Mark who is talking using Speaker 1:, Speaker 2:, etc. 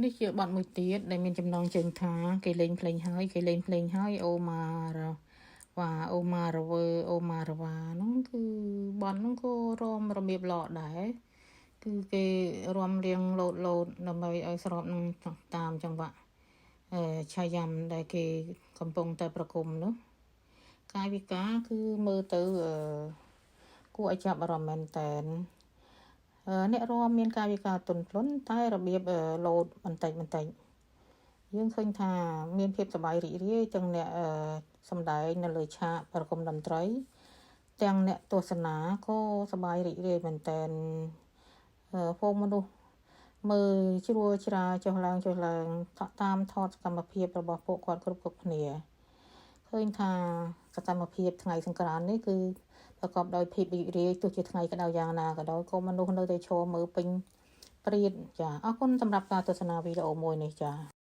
Speaker 1: នេះជាបទមួយទៀតដែលមានចំណងជើងថាគេលេងភ្លេងហើយគេលេងភ្លេងហើយអូម៉ារវ៉ាអូម៉ារវើអូម៉ារវ៉ាហ្នឹងគឺបទហ្នឹងក៏រាំរបៀបឡកដែរគឺគេរាំរៀងលោតលោតដើម្បីឲ្យស្របនឹងតាមចង្វាក់អឺឆាយ៉ាំដែលគេកំពុងតែប្រគំនោះកាយវិការគឺមើលទៅអឺគួរឲ្យចាប់អារម្មណ៍មែនតែន អ្នករាំមានកាយវិការទន់ភ្លន់តែរបៀបលោតបន្តិចបន្តិចយើងឃើញថាមានភាពសប្បាយរីករាយទាំងអ្នកសម្ដែងនៅលើឆាកប្រគំតន្ត្រី ទាំងអ្នកទស្សនាក៏សប្បាយរីករាយមែនតែនហ្វូងមនុស្សមើលជ្រួច្រាចុះឡើងចុះឡើងតាមថតសកម្មភាពរបស់ពួកគាត់គ្រប់គ្រប់គ្នាឃើញថាសកម្មភាពថ្ងៃសង្ក្រាន្តនេះគឺប្រកបដោយភាពរីករាយទោះជាថ្ងៃក្តៅយ៉ាងណាក៏ដោយក៏មនុស្សនៅតែឈរមើលពេញព្រាតចាអរគុណសម្រាប់ការទស្សនាវីដេអូមួយនេះចា។